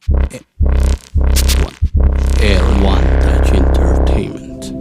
One. Air One Touch Entertainment.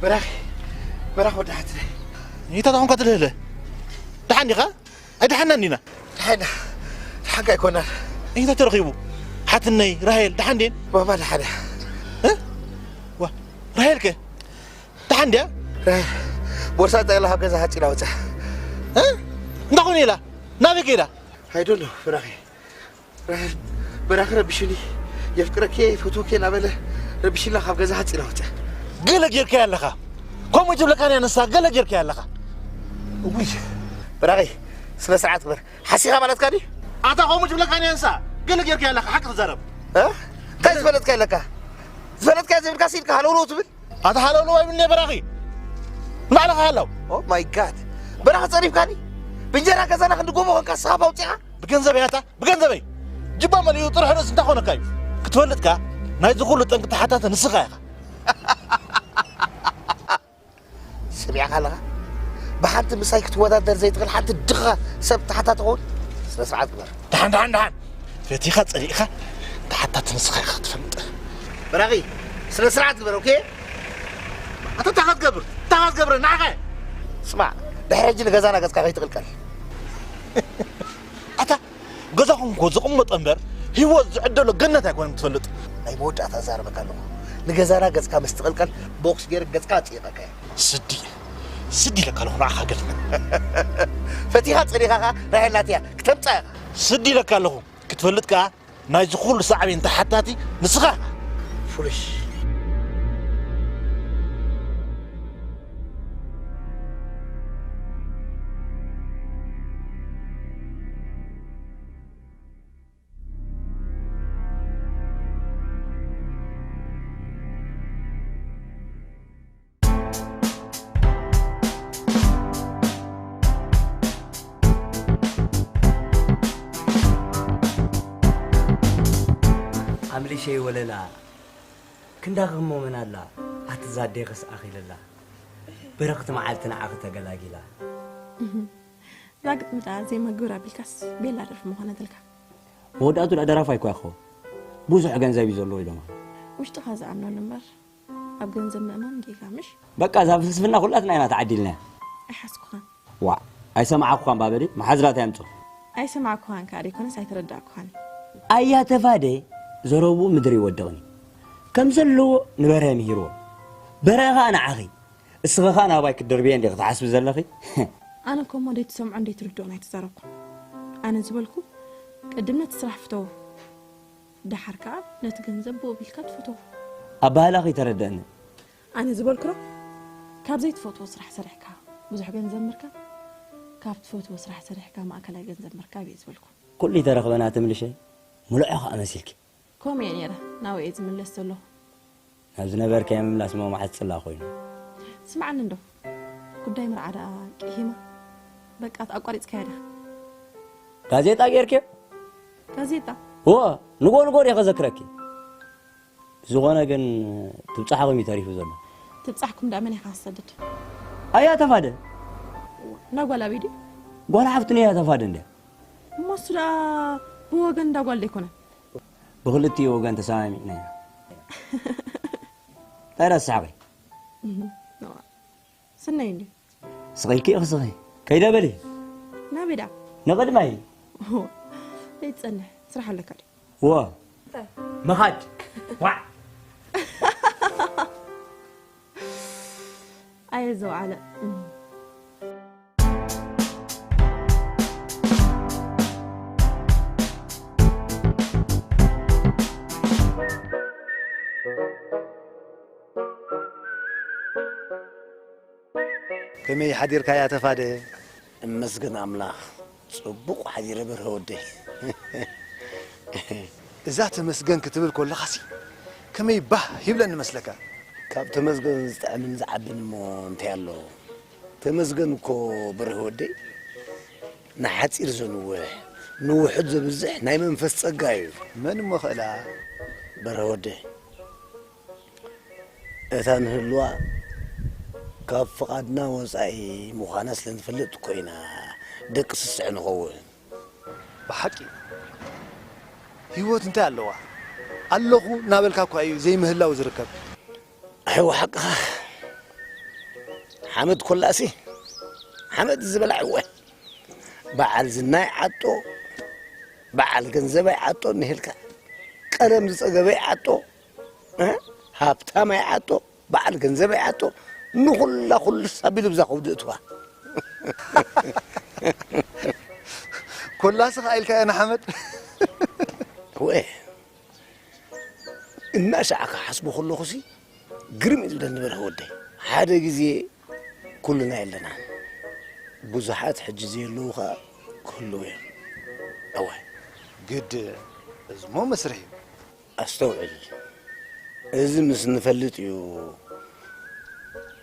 በራኺ፣ በራኺ ወዲ ሓትነይ። እንታይ ተኾንካ ትልህለ? ደሓን ዲኻ? ኣይደሓናን ዲና? ደሓን፣ ደሓንካ ኣይኮናን። እንታይ ተረኺቡ? ሓትነይ ራሄል ደሓን ዴን? ባባ ደሓን እያ። እ? ዋ፣ ራሄል ከ? ደሓን ድያ? ራሄል፣ ቦርሳ ጠቕሊላ ካብ ገዛ ሓፂላ ወፅያ። እ? እንታይ ኾይኑ ኢላ? ናበይ ከይዳ? I don't know፣ በራኺ። ራሄል፣ በራኺ ረቢሹኒ፣ የፍቅረኪ፣ ይፈትወኪ እናበለ ረቢሽላ ካብ ገዛ ሓፂላ ወፅያ። ገለ ጌርካያ ኣለኻ። ከምኡ ትብለካን እያ ንሳ፣ ገለ ጌርካያ ኣለኻ። ውይ። በራኺ፣ ስነ ስርዓት ግበር። ሓሲኻ ማለትካ ድዩ? ኣታ ከምኡ ትብለካን እያ ንሳ፣ ገለ ጌርካያ ኣለኻ፣ ሓቂ ትዛረብ። እ? እንታይ ዝፈለጥካ ኣለካ? ዝፈለጥካ ዘይብልካ ሲልካ ሃለውለው ትብል? ኣታ ሃለውለው ኣይብልኒ በራኺ። ንባዕልኻ ሃለው። Oh my God። በራኺ ጸሪፍካኒ። ብእንጀራ ገዛና ክንዲ ጎቦ ኮንካ ንስኻ ኣውጺኻ። ብገንዘበይ ኣታ፣ ብገንዘበይ። ጅባ መሊኡ ጥርሑ ርእሲ እንታይ ኮነካ እዩ? ክትፈልጥ ከኣ፣ ናይዚ ኩሉ ጠንቂ ተሓታቲ ንስኻ ኢኻ። ሰሚዕካ ኣለኻ? ብሓንቲ ምሳይ ክትወዳደር ዘይትኽእል ሓንቲ ድኻ ሰብ ተሓታቲ ኸውን? ስነ ስርዓት ግበር። ደሓን፣ ደሓን፣ ደሓን። ፈቲኻ ጸሊእኻ ተሓታቲ ንስኻ ኢኻ ክትፈልጥ። በራኺ፣ ስነ ስርዓት ግበር፣ ኦኬ? ኣታ እንታይ ኢኻ ትገብር? እንታይ ኢኻ ትገብር? ንዓኻ እየ። ስማዕ፣ ድሕሪ ሕጂ ንገዛና ገጽካ ከይትቕልቀል። ኣታ ገዛኹም እኮ ዝቕመጦ እምበር፣ ህይወት ዝዕደሎ ገነት ኣይኮነን ትፈልጥ። ናይ መወዳእታ እዛረበካ ኣለኹ። ንገዛና ገጽካ ምስ ትቕልቀል፣ ቦክስ ገይረ ገጽካ ኣጽይቐካ እየ። ስዲ፣ ስዲ ኢለካ ኣለኹ ንዓኻ ግን። ፈቲኻ ጸኒኻ ኸኣ ራሄል ናተይ እያ፣ ክተምጽኣ ኢኻ። ስዲ ኢለካ ኣለኹ። ክትፈልጥ ከኣ ናይዚ ኩሉ ሳዕቤን ተሓታቲ ንስኻ ኢኻ። ፉሊሽ። ኣምሊሸይ ወለላ፣ ክንዳኺ እሞ መን ኣላ? ኣቲ ዛዴኽስ ኣኺለላ፣ በረኽቲ መዓልቲ ንዓኺ ተገላጊላ። እዛ ግጥሚ ደኣ ዜማ ግብር ኣቢልካስ ቤላ ደርፊ ምኾነትልካ። መወዳእቱ ደኣ ደራፋይ እኳ ይኸውን። ብዙሕ ገንዘብ እዩ ዘለዎ ኢሎማ። ውሽጥኻ ዝኣምነሉ እምበር፣ ኣብ ገንዘብ ምእማን ጌጋ ምሽ? በቃ፣ እዛ ፍልስፍና ኩላትና ኢና ተዓዲልናያ። ኣይሓስኩኻን። ዋእ፣ ኣይሰማዕኩኻን ባበሊ፣ መሓዝራት ኣምጹ። ኣይሰማዕኩኻን ከኣ ደይኮነስ ኣይተረዳእኩኻን። ኣያ ተፋደ፣ ዘረብኡ ምድሪ ይወድቕን እዩ። ከም ዘለዎ ንበርሀ ምሂርዎ። በርሀ ከኣ ንዓኺ። እስኺ ኸኣ ናባይ ክትድርብየ እንዲኺ ትሓስቢ ዘለኺ? ኣነ እኮ እሞ ደይትሰምዖን ደይትርድኦን ኣይተዛረብኩን። ኣነ ዝበልኩ፣ ቅድም ነቲ ስራሕ ፍተዎ። ደሓር ከኣ ነቲ ገንዘብ ብኡ ኣቢልካ ትፈትዎ። ኣበሃህላኺ ይተረድአኒ። ኣነ ዝበልኩ ዶ፣ ካብ ዘይትፈትዎ ስራሕ ሰሪሕካ ብዙሕ ገንዘብ ምርካብ፣ ካብ ትፈትዎ ስራሕ ሰሪሕካ ማእከላይ ገንዘብ ምርካብ እዩ ዝብልኩ። ኩሉ ይተረኽበና ትምልሸይ፣ ምልዖ ኸኣ መሲልኪ። ከምኡ እየ ነይረ፣ ናብኡ እየ ዝምለስ ዘለኹ። ናብ ዝነበርካዮ ምምላስ እሞ መዓት ጽላ ኮይኑ። ስምዓኒ እንዶ፣ ጉዳይ መርዓ ደኣ ቅሂማ? በቃ ኣቋሪጽካያ ዲኻ? ጋዜጣ ጌርክዮ? ጋዜጣ? እወ፣ ንጎ ንጎ እየ ከዘክረኪ። ዝኾነ ግን ትብጻሕኹም እዩ ተሪፉ ዘሎ። ትብጻሕኩም ደኣ መን ኢኻ ትሰድድ? ኣያ ተፋደ። እንዳ ጓል ኣበይ ድዩ? ጓል ሓፍትና እያ ተፋደ እንድያ። እሞ እሱ ደኣ ብወገን እንዳ ጓል ዶ ኣይኮነን? ብኽልቲኡ ወገን ተሰማሚዕና ኢና። እንታይ ደኣ ትስሕቒ? እዋ፣ ስነይ እንድዩ። ስቒልኪ ኢኺ ስኺ። ከይደ በሊ። ናበይ ደኣ? ንቕድማይ። ዘይትጸንሕ ስራሕ ኣለካ ድዩ? እወ። ምኻድ። ዋዕ። ኣየ ዘውዓለ። ከመይ ሓዲርካ እያ ተፋደ? እመስገን ኣምላኽ ጽቡቕ ሓዲረ በርሀ ወደይ። እዛ ተመስገን ክትብል ከለኻሲ ከመይ ባህ ይብለኒ መስለካ? ካብ ተመስገን ዝጥዕምን ዝዓብን እሞ እንታይ ኣሎ? ተመስገን እኮ በርሀ ወደይ ንሓጺር ዘንውሕ ንውሑድ ዘብዝሕ ናይ መንፈስ ጸጋ እዩ። መን እሞ ክእላ? በርሀ ወደይ እታ ንህልዋ ካብ ፍቓድና ወጻኢ ምዃና ስለ ንፈልጥ እኮ ኢና ደቂ ስስዐ ንኸውን። ብሓቂ ህይወት እንታይ ኣለዋ? ኣለኹ እናበልካ እኳ እዩ ዘይምህላው ዝርከብ። ኣይወ ሓቅኻ ሓመድ ኮላሲ ሓመድ ዝበላዕወ በዓል ዝናይ ዓጦ በዓል ገንዘባይ ዓጦ እንሄልካ ቀለም ዝጸገበይ ዓጦ ሃብታም ኣይዓጦ በዓል ገንዘብ ኣይዓጦ ንኹላ ኩልስ ኣቢሉ ብዛ ከብዱ እትዋ ኮላስ ኸዓ ኢልካ እያ ንሓመድ ወ እናሻዕካ ሓስቦ ከለኹሲ ግርም እዩ ዝብለኒ በርሀ ወደይ ሓደ ግዜ ኩልና የለናን ብዙሓት ሕጂ ዘየለዉ ኸዓ ክህልዉ እዮም ኣዋይ ግድ እዝሞ መስርሕ እዩ ኣስተውዕል፣ እዚ ምስ ንፈልጥ እዩ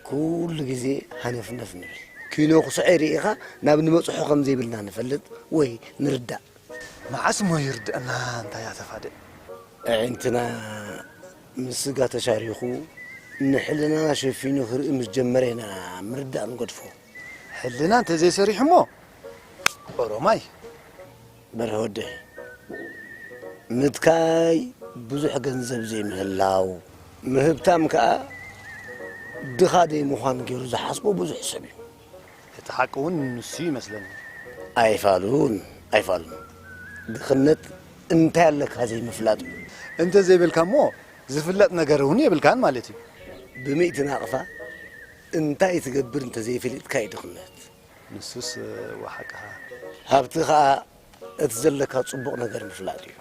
ኩሉ ግዜ ሃነፍነፍ ንብል። ኪኖ ክስዖ ርኢኻ ናብ ንበጽሖ ከም ዘይብልና ንፈልጥ ወይ ንርዳእ። መዓስ እሞ ይርድኣና እንታይ ኣተፋድእ። ኣዒንትና ምስ ስጋ ተሻሪኹ ንሕልናና ሸፊኑ ክርኢ ምስ ጀመረ ኢና ምርዳእ ንገድፎ። ሕልና እንተዘይሰሪሑ እሞ ኦሮማይ። በርሀ ወደይ፣ ምትካይ ብዙሕ ገንዘብ ዘይምህላው፣ ምህብታም ከኣ ድኻ ደይምዃን ገይሩ ዝሓስቦ ብዙሕ ሰብ እዩ። እቲ ሓቂ እውን ንሱ ይመስለኒ። ኣይፋሉን ኣይፋሉን። ድኽነት እንታይ ኣለካ ዘይምፍላጥ እዩ። እንተዘይበልካ እሞ ዝፍለጥ ነገር እውን የብልካን ማለት እዩ። ብሚእቲ ናቕፋ እንታይ ትገብር እንተዘይፈሊጥካ እዩ ድኽነት። ንሱስ ወሓቅኻ። ሃብቲ ኸኣ እቲ ዘለካ ጽቡቕ ነገር ምፍላጥ እዩ።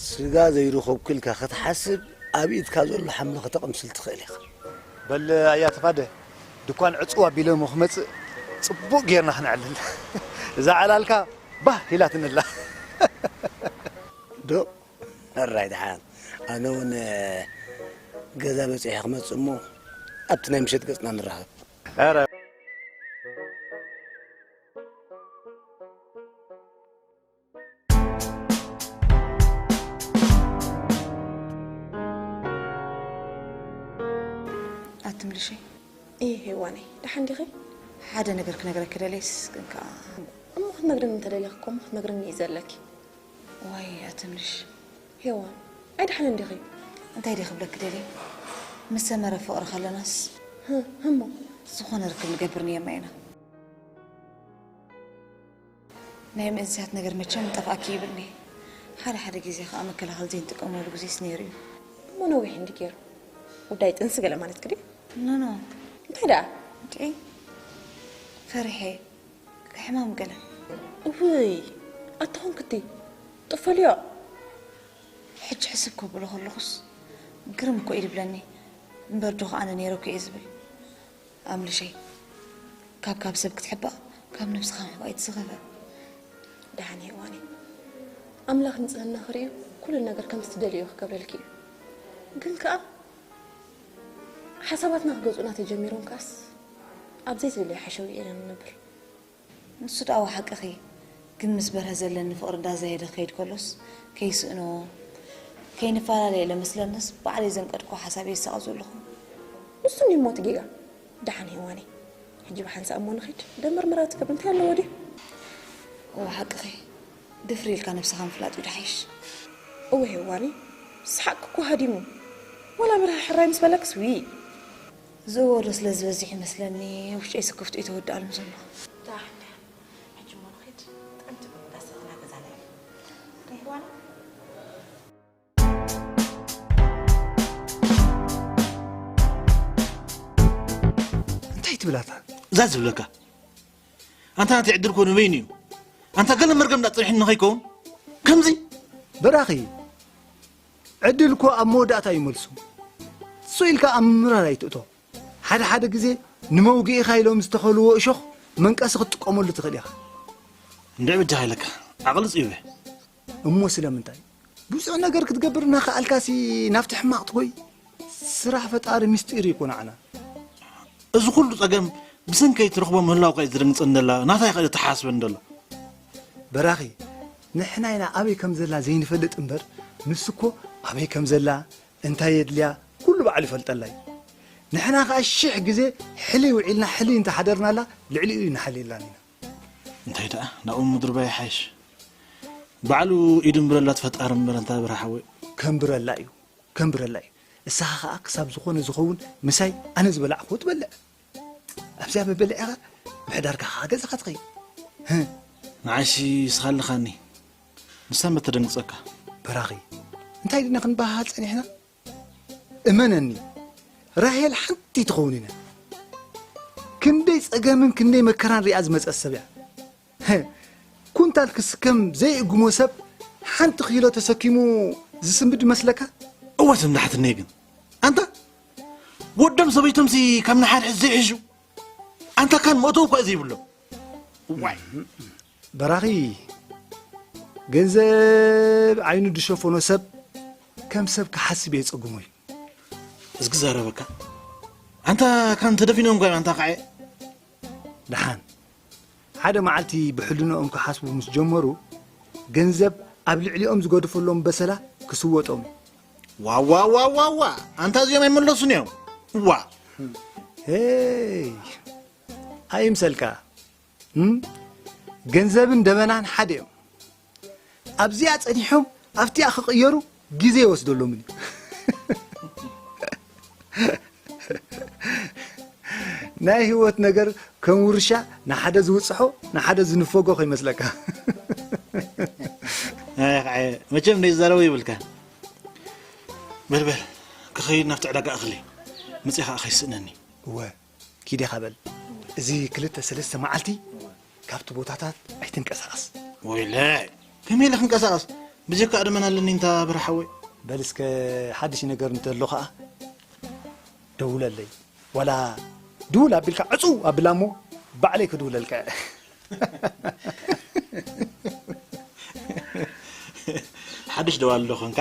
ስጋ ዘይረኸብኩ ኢልካ ክትሓስብ ኣብ ኢድካ ዘሎ ሓምሊ ከተቕምስል ትኽእል ኢኻ። በል ኣያ ተፋደ ድኳን ዕጽው ኣቢለ እሞ ክመጽእ ጽቡቕ ጌርና ክነዕልል። እዛ ዕላልካ ባህ ኢላትኒ ኣላ። ዶ ሕራይ ደሓን ኣነ እውን ገዛ በፂሐ ክመፅእ እሞ ኣብቲ ናይ ምሸት ገፅና ንራኸብ። ኣትምልሸይ እይ ሄዋነይ ደሓን ዲኺ? ሓደ ነገር ክነግረኪ ደልየስ ግን ከዓ እሞ ክትነግርኒ እንተደሊኺ እኮ እሞ ክትነግርኒ እዩ ዘለኪ። ዋይ ኣትምልሽ ሄዋን ኣይደሓንን ዲኺ? እንታይ ድየ ክብለኪ ደልየ? ምስ ሰመረ ፍቕሪ ከለናስ እሞ ዝኾነ ርክብ ንገብር ነይርና ኢና። ናይ ምእንስያት ነገር መቸም ጠፍኣኪ ይብልኒ። ሓደ ሓደ ግዜ ከዓ መከላኸሊ ዘይንጥቀመሉ ግዜስ ነይሩ እዩ። እሞ ነዊሕ እንዲ ገይሩ ጉዳይ ጥንሲ ገለ ማለትኪ ድዩ? ኖኖ እንታይ ደኣ? እንድዒ ፈሪሐ ሕማም ገለ። እውይ ኣታ ኾንክቲ ጥፈልዮ። ሕጂ ሕስብ ከብሎ ከለኹስ ግርም እኮ እዩ ዝብለኒ። እምበር ዶ ከኣ ኣነ ነይረኩ እየ ዝብል። ኣምልሸይ፣ ካብ ካብ ሰብ ክትሕባእ ካብ ነብስኻ ምሕባእ እዩ ዝኸፍእ። ደሓን ሄዋነይ፣ ኣምላኽ ንጽህና ክርእዩ ኩሉ ነገር ከምቲ ትደልዮ ክገብረልኪ እዩ። ግን ከኣ ሓሳባትና ክገዝኡና ተጀሚሮም ከኣስ ኣብ ዘይትደልዮ ሓሸውየ ኢና ንነብር። ንሱ ደኣ ሓቅኺ፣ ግን ምስ በርሀ ዘለኒ ፍቕሪ እንዳዛየደ ክኸይድ ከሎስ ከይስእኖ፣ ከይንፈላለ ኢለ መስለንስ ባዕለይ ዘንቀድኩ ሓሳብ እየ ዝሳቐ ዘለኹ። ንሱ እንዲሞ እቲ ጌጋ። ደሓን ሄዋነይ፣ ሕጂ ብሓንሳእ እሞ ንኺድ። ደመርመራ ትገብር እንታይ ኣለዎ ድዩ? እወ ሓቅኺ፣ ድፍር ኢልካ ነብስኻ ምፍላጥ እዩ ድሓይሽ። እወ ሄዋነይ፣ ሰሓቅ እኮ ሃዲሙ። ወላ ብርሃ ሕራይ ምስ በለክስ ዊ። ዝእወዶ ስለ ዝበዝሕ ይመስለኒ ውሽጠይ ስክፍቱ እዩ ተወድኣሉ ዘሎ። ዳሕን ዳሕን፣ ሕጂ እሞ ንኺድ። ጥዕምቲ ዳስ ናገዛና እዩ። ዶ ሄዋነይ? እንታይ ትብላታ? እዛ ዝብለካ ኣንታ ናተይ ዕድል ኮ ንበይኑ እዩ። ኣንታ ገለ መርገም እንዳፀኒሕኒ ንኸይከውን ከምዚ በራኺ፣ ዕድል እኮ ኣብ መወዳእታ እዩ መልሱ። ስቕ ኢልካ ኣብ ምምራር ኣይትእቶ። ሓደ ሓደ ግዜ ንመውግኢኻ ኢሎም ዝተኸልዎ እሾኽ መንቀሲ ክትጥቀመሉ ትኽእል ኢኻ። እንድዒ በጃኻ ኢለካ ዓቕሊ ፅዩበ። እሞ ስለምንታይ ብዙሕ ነገር ክትገብር እናኸኣልካሲ ናብቲ ሕማቕ ትጎይ? ስራሕ ፈጣሪ ምስጢር እዩ እኮ ንዓና። እዚ ኩሉ ፀገም ብሰንከይ ትረኽቦ ምህላውካ እዩ ዝደንግፀኒ ዘላ ናታይ ከ ተሓስበኒ ዘሎ። በራኺ፣ ንሕና ኢና ኣበይ ከም ዘላ ዘይንፈልጥ እምበር ንሱ እኮ ኣበይ ከም ዘላ እንታይ የድልያ ኩሉ ባዕሉ ይፈልጠላ እዩ። ንሕና ኸዓ ሽሕ ግዜ ሕልይ ውዒልና ሕልይ እንተሓደርናላ ልዕሊኡ እዩ ንሓልየላን ኢና። እንታይ ደኣ ናብኡ ምድርባ ይሓይሽ። ባዕሉ ኢዱ እምብረላ ትፈጣሪ እምበር እንታ በራሓወይ። ከንብረላ እዩ ከንብረላ እዩ። እሳኻ ኸዓ ክሳብ ዝኾነ ዝኸውን ምሳይ ኣነ ዝበላዕኽዎ ትበልዕ። ኣብዚኣ ምበልዕኻ ምሕዳርካ ኸዓ ገዛኻ ትኸይድ። ንዓይሲ እስኻ ኣለኻኒ ንሳ መተደንግፀካ። በራኺ እንታይ ድና ክንበሃሃል ጸኒሕና? እመነኒ ራሄል ሓንቲ ትኸውን ኢና። ክንደይ ጸገምን ክንደይ መከራን ሪኣ ዝመጸት ሰብ እያ። ኩንታል ክስከም ዘይእግሞ ሰብ ሓንቲ ኪሎ ተሰኪሙ ዝስንብድ መስለካ? እወ ስምዳሕትነይ ግን ኣንታ ወዶም ሰበይቶምሲ ካብ ንሓድሕድ ዘይሕሹ ኣንታ ካን መእተዊ እኳ ዘይብሎም። ዋይ በራኺ ገንዘብ ዓይኑ ዝሸፈኖ ሰብ ከም ሰብ ክሓስብ የጸግሞ እዩ። እዝጊ ዘረበካ ኣንታ ካን ተደፊኖም ጓይ ኣንታ ካዐ ደሓን ሓደ መዓልቲ ብሕልንኦም ክሓስቡ ምስ ጀመሩ ገንዘብ ኣብ ልዕሊኦም ዝገድፈሎም በሰላ ክስወጦም እዩ። ዋዋዋዋዋ ኣንታ እዚኦም ኣይመለሱን እዮም። ዋ ሄይ ኣይምሰልካ እም? ገንዘብን ደበናን ሓደ እዮም። ኣብዚኣ ጸኒሖም ኣብቲኣ ክቕየሩ ግዜ ይወስደሎምን እዩ። ናይ ህይወት ነገር ከም ውርሻ ንሓደ ዝውፅሖ ንሓደ ዝንፈጎ ከይመስለካ። መቸም ዘይዛረቡ ይብልካ። በልበል ክኸይድ ናብቲ ዕዳጋ እኽሊ ምፅእ ከዓ ከይስእነኒ። እወ ኪድ ኢኻ በል። እዚ ክልተ ሰለስተ መዓልቲ ካብቲ ቦታታት ኣይትንቀሳቐስ። ወይለ ከመይ ኢለ ክንቀሳቐስ ብጀካ ኣድመን ኣለኒ እንታ በርሓወይ። በል እስከ ሓድሽ ነገር እንተሎ ኸዓ ደውለለይ። ዋላ ድውል ኣቢልካ ዕፁው ኣብላ እሞ ባዕለይ ክድውለልካ እየ። ሓድሽ ደዋሊ ዶ ኾንካ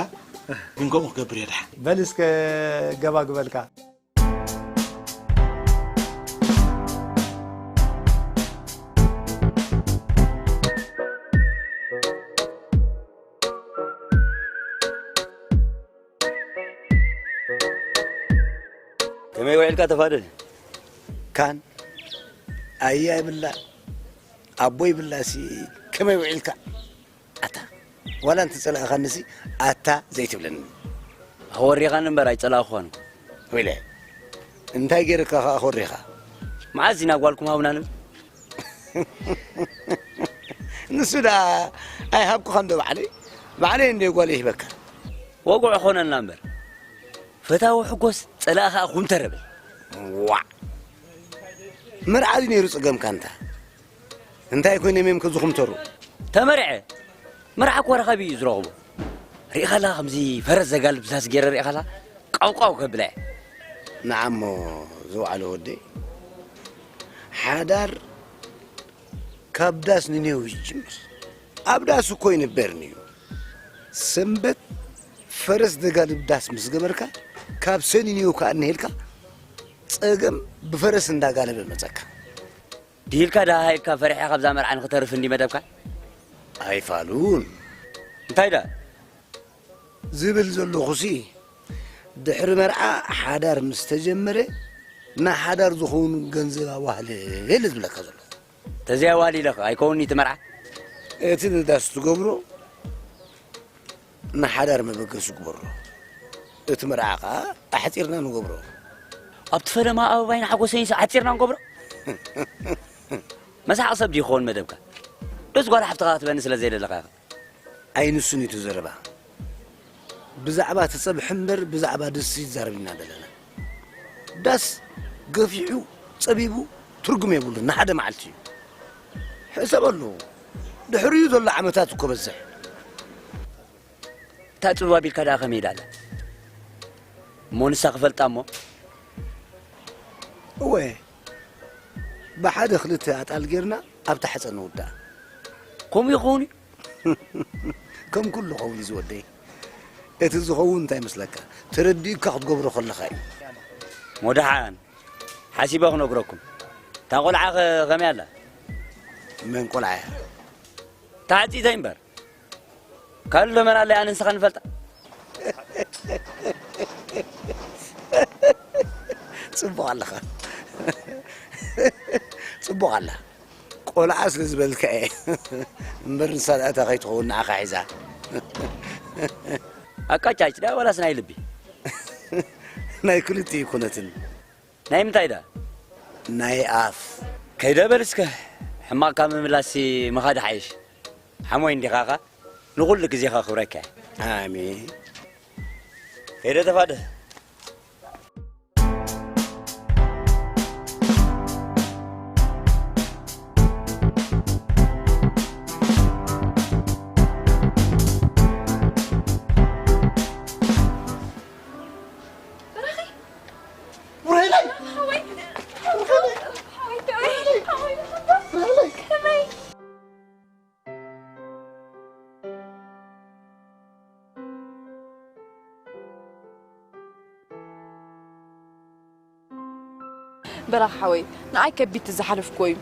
ግን ከምኡ ክገብር እየ ድሓን። በል እስከ ገባ ግበልካ። ከመይ ውዒልካ ተፋደል? ካን ኣያ ይብላ ኣቦ ይብላሲ ከመይ ውዒልካ? ኣታ ዋላ እንተጸላእኻንሲ ኣታ ዘይትብለኒ። ኣኽወሪኻኒ እምበር ኣይጸላእኹኻን እኮ። ወይለ እንታይ ገይርካ ከኣ ኣኽወሪኻ? መዓዝ ኢና ጓልኩም ሃቡና ንብል? ንሱ ደኣ ኣይሃብኩኻን ዶ ባዕለይ? ባዕለይ እንደ ጓል ይህበካ። ወግዑ ኾነልና እምበር። ፈታዊ ሕጎስ ጸላኢ ከኣ ኩምተረ በል። ዋዕ መርዓ ድዩ ነይሩ ጸገምካ እንታ? እንታይ ኮይኖም እዮም ከዚ ኩምተሩ? ተመርዐ። መርዓ እኮ ረኻቢ እዩ ዝረኽቦ። ርኢኻላ ከምዚ ፈረስ ዘጋልብ ዛዝ ገይረ ርኢኻላ? ቃውቃው ከብላ እየ። ንዓሞ ዝወዓሎ ወደይ ሓዳር ካብ ዳስ ንኔው ይጅምር። ኣብ ዳስ እኮ ይንበርን እዩ። ሰንበት ፈረስ ደጋልብ ዳስ ምስ ገበርካ፣ ካብ ሰኒ ኔው ከኣ እንሄልካ፣ ጸገም ብፈረስ እንዳጋለበ መጸካ። ድሂልካ ደሃ ኢልካ ፈሪሕካ ካብዛ መርዓ ንክተርፍ እንዲ መደብካ? ኣይፋሉን። እንታይ ደኣ? ዝብል ዘለኹሲ፣ ድሕሪ መርዓ ሓዳር ምስ ተጀመረ፣ ንሓዳር ዝኸውን ገንዘብ ኣዋህልል ዝብለካ ዘለኹ። ተዘይ ኣዋህሊለኸ ኣይከውንኒ እቲ መርዓ? እቲ ንዳስ ትገብሮ ንሓዳር መበገሲ ግበሮ። እቲ መርዓ ኸኣ ኣሕጺርና ንገብሮ። ኣብቲ ፈለማ ኣበባይን ሓጎሰይንስ ኣሕጺርና ንገብሮ? መሳቂ ሰብ ድዩ ክኸውን መደብካ? ዶስ ጓል ሓፍትኻ ክትበኒ ስለ ዘይደለኻ ኢኻ? ኣይንሱን እዩ እቲ ዘረባ። ብዛዕባ እቲ ጸብሒ እምበር ብዛዕባ ድስቲ ይዛረብ ኢና ዘለና። ዳስ ገፊሑ ጸቢቡ ትርጉም የብሉን፣ ንሓደ መዓልቲ እዩ። ሕሰበሉ፣ ድሕሪኡ ዘሎ ዓመታት እኮ በዝሕ። እታ ጽቡብ ኣቢልካ ደኣ ከመይ ኢላ ኣላ? እሞ ንሳ ክፈልጣ እሞ። እወ፣ ብሓደ ክልተ ኣጣል ጌርና ኣብታ ሕጸ ንውዳእ። ከምኡ ይኸውን እዩ። ከም ኩሉ ኸውን እዩ ዝወደይ። እቲ ዝኸውን እንታይ መስለካ? ተረዲኡካ ክትገብሮ ከለኻ እዩ። ሞደሓን ሓሲበ ክነግረኩም። እታ ቆልዓ ኸ ከመይ ኣላ? መን ቆልዓ እያ? ተዓጺተይ እምበር። ካልእ መን ኣለ ኣነ ንስኻ ንፈልጣ? ጽቡቕ ኣለኻ። ጽቡቕ ኣላ። ቆልዓ ስለ ዝበልካ እየ። እምበር ንሳ ደኣ እታ ከይትኸውን ንዓኻ ሒዛ። ኣቃጫጭ ደኣ ዋላስ ናይ ልቢ? ናይ ክልቲኡ ኩነትን። ናይ ምንታይ ደኣ? ናይ ኣፍ። ከይደ በል እስከ፣ ሕማቕ ካብ ምምላስሲ ምኻድ ሓይሽ። ሓሞይ እንዲኻኻ፣ ንኹሉ ግዜኻ ክብረካ እየ። ኣሜን። ከይደ ተፋደ። በራኽ ሓወይ፣ ንዓይ ከቢድ ዝሓለፍክዎ እዩ።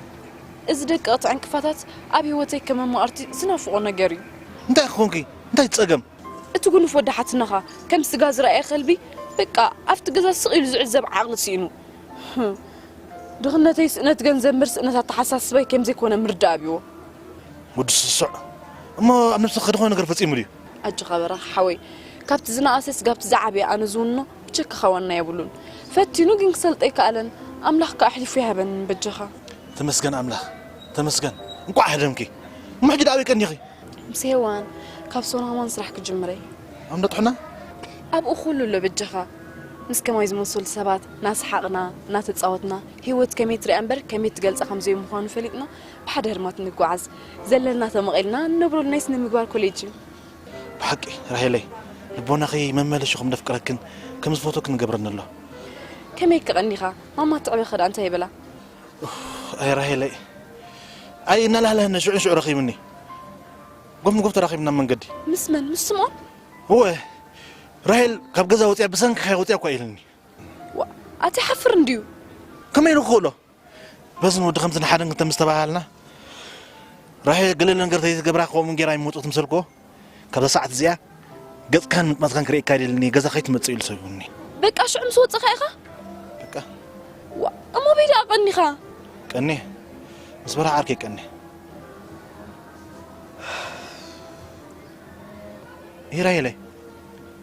እዚ ደቀቕቲ ዕንቅፋታት ኣብ ህይወተይ ከም መማቕርቲ ዝናፍቖ ነገር እዩ። እንታይ ክኾንኪ? እንታይ ጸገም? እቲ ጉኑፍ ወዲ ሓትነኻ ከም ስጋ ዝረኣየ ከልቢ፣ በቃ ኣብቲ ገዛ ስቕ ኢሉ ዝዕዘብ ዓቕሊ ስኢኑ። ህም። ድኽነተይ ስእነት ገንዘብ እምበር ስእነት ኣተሓሳስባይ ከም ዘይኮነ ምርዳእ ኣብይዎ። ወዲ ስሱዕ እሞ ኣብ ነብስኺ ዝኾነ ነገር ፈጺሙ ድዩ? ኣጆኻ በራኽ ሓወይ፣ ካብቲ ዝነኣሰ ስጋብቲ ዝዓበየ ኣነ ዝውንኖ ብቸካኻ ዋና የብሉን። ፈቲኑ ግን ክሰልጦ ኣይከኣለን። ኣምላኽ ከኣ ኣሕሊፉ ይሃበኒ በጃኻ። ተመስገን ኣምላኽ፣ ተመስገን። እንቋዕ ሃደምኪ። እሞ ሕጂ ደኣ ኣበይ ቀኒኺ? ምስ ሄዋን ካብ ሶናማን ስራሕ ክጅምር እየ። ኣምዶ ጥሑና? ኣብኡ ኩሉ ኣሎ በጃኻ። ምስ ከማይ ዝመሰሉ ሰባት እናሰሓቕና እናተጻወትና ህይወት ከመይ ትሪኣ እምበር ከመይ ትገልጻ ከም ዘይምዃኑ ፈሊጥና ብሓደ ህርማት ንጓዓዝ። ዘለና ተመቒልና ንነብረሉ ናይ ስነ ምግባር ኮሌጅ እዩ። ብሓቂ ራሄለይ፣ ልቦናኺ መመለሺ ከም ዘፍቅረክን ከም ዝፈትወክን ይገብረኒ ኣሎ። ከመይ ከቐኒኻ? ማማ ትዕበ ኸዳ እንታይ ይበላ? ኣይ ራሄለይ፣ ኣይ እናላህለህነ ሽዑ ሽዑ ረኺብኒ። ጎፍ ንጎፍ ተራኺብና መንገዲ። ምስ መን? ምስ ስምኦን? እወ፣ ራሄል ካብ ገዛ ወፂኣ ብሰንክኻ ወፂኣ እኳ ኢልኒ። ዋ፣ ኣቲ ሓፍር እንድዩ። ከመይ ኢሉ ክኽእሎ? በዚ ንወዲ ከምዚ ንሓደ እንተ ምስ ተባሃልና፣ ራሄል ገለ ነገር ተይትገብራ ከምኡ ጌራ ይመፁ ትምሰልኮ። ካብዛ ሰዓት እዚኣ ገጽካን ምጥማትካን ክርእየካ ኣይደልን እየ፣ ገዛ ከይትመጽእ ኢሉ ሰጉኒ። በቃ ሽዑ ምስ ወጸኻ ኢኻ? በቃ። ዋ፣ እሞ በይ ደኣ ቀኒኻ? ቀኒ? ምስ በርሃ ዓርከይ ቀኒ። ሂራይለይ፣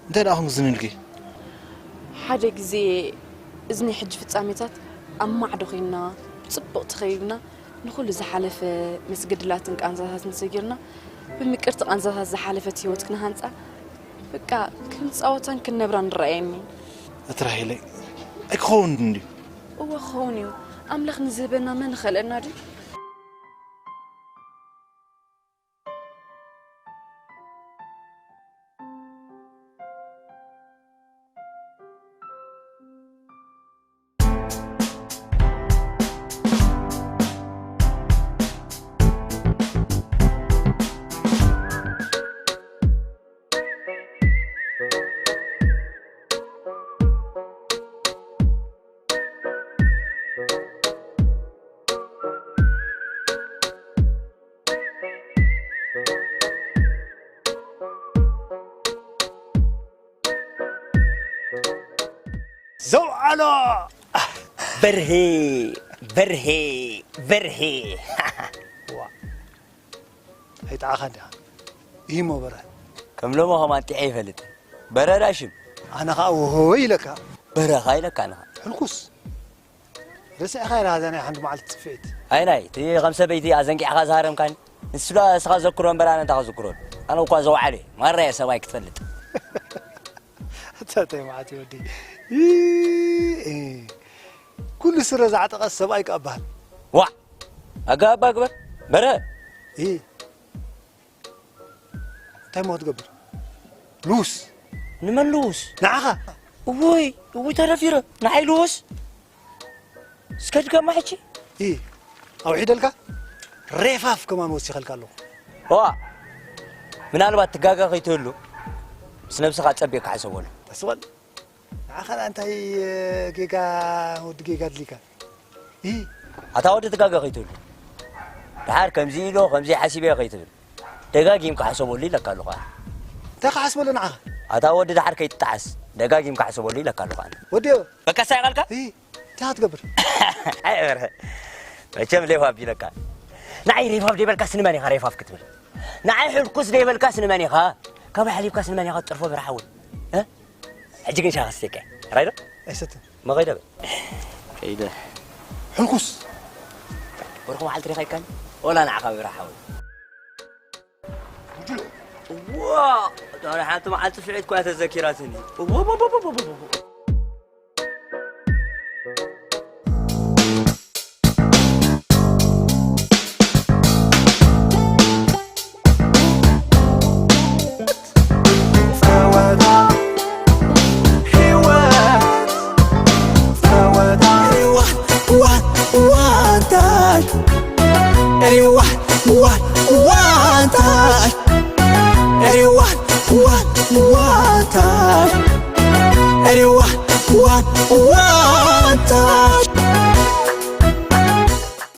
እንታይ ደኣ ኹን ዝን ኢልኪ? ሓደ ግዜ እዚ ናይ ሕጂ ፍጻሜታት ኣብ ማዕዶ ኮይንና፣ ብጽቡቕ ተኸይድና፣ ንኹሉ ዝሓለፈ መስገድላትን ቃንዛታትን ሰጊርና፣ ብምቅርቲ ቃንዛታት ዝሓለፈት ህይወት ክንሃንጻ፣ በቃ ክንጻወታን ክንነብራን ንረኣየኒ። እትራሂለይ፣ ኣይክኸውን እንድዩ። እወ ክኸውን እዩ። ኣምላኽ ንዝህበና መን ይኸልአና ድዩ? ዘውዓሎ በርሄ በርሄ በርሄ። ዋ፣ ኣይጠዓኻን ዲኻ? ኢሂሞ በርሀ። ከም ሎሚ ኸም ኣንጢዐ ይፈልጥ። በረዳ ሽም። ኣነ ኸዓ ወሆ ኢለካ። በረኻ ኢለካ ኣነ ኸዓ። ሕልኩስ። ረሲዕኻ ኢኻ እዛ ናይ ሓንቲ መዓልቲ ጽፍዒት። ኣይ ናይ፣ እቲ ኸም ሰበይቲ ኣዘንጊዕኻ ዝሃረምካኒ። ንስላ እስኻ ዘክሮ እምበር ኣነ እንታይ ክዝክሮ? ኣነ እኳ ዘውዓለ እየ። ማራ እየ ሰብኣይ ክትፈልጥ። ኣታ እንታይ መዓት እዩ ወዲ። ኢ፣ ኢ። ኩሉ ስረ ዝዓጠቐ ሰብኣይ ከኣ በሃል። ዋዕ! ኣጋ ኣባ ግበር። በረ! ኢ። እንታይ እሞ ክትገብር? ልውስ። ንመን ልውስ? ንዓኻ። እውይ፣ እውይ ተረፊረ። ንዓይ ልውስ? እስከ ድገማ ሕጂ። ኢ፣ ኣውሒደልካ? ሬፋፍ ከማን ወሲኸልካ ኣለኹ። ዋ፣ ምናልባት ትጋገ ከይትህሉ፣ ምስ ነብስኻ ጸቢቕካ ሕሰበሉ። ተስበል። ንዓኻ ደኣ እንታይ ጌጋ፣ ወዲ ጌጋ ኣድሊካ? ኢ። ኣታ ወዲ ትጋገ ከይትህሉ። ደሓር ከምዚ ኢሎ፣ ከምዚ ሓሲበ ከይትብል። ደጋጊምካ ሕሰበሉ ኢለካ ኣለኹ ኣነ። እንታይ ክሓስበሉ ንዓኻ? ኣታ ወዲ ደሓር ከይትጠዓስ፣ ደጋጊምካ ሕሰበሉ ኢለካ ኣለኹ ኣነ። ወዲዮ። በቃ ሳይ ቃልካ? ኢ፣ እንታይ ክትገብር? ኣይ በርሀ። መቸም ሌፋ ቢለካ። ንዓይ ሬፋፍ ደይበልካስ ንመን ኢኻ ሬፋፍ ክትብል? ንዓይ ሕልኩስ ደይበልካስ ንመን ኢኻ? ካባይ ሓሊፍካስ ንመን ኢኻ ትጠርፎ በርሓ ሓወይ? እ? ሕጂ ግን ሻሂ ክሰትየካ እየ። ራይ ዶ? ኣይሰትን። እሞ ከይደ በል። ከይደ። ሕልኩስ። ወርሒ መዓልቲ ርኢኻይካኒ? ወላ ንዓኻ በርሓ ሓወይ። ዋ! እታ ናይ ሓንቲ መዓልቲ ስዒት እኳ ተዘኪራትኒ። እወ፣ እወ፣ እወ፣ እወ፣ እወ። ጸወታ ህይወት፣ ጸወታ ሪዋን ዋን ዋንታይ፣ ሪዋን ዋን ዋንታይ፣ ሪዋን ዋን ዋንታይ፣ ሪዋን ዋን ዋንታይ።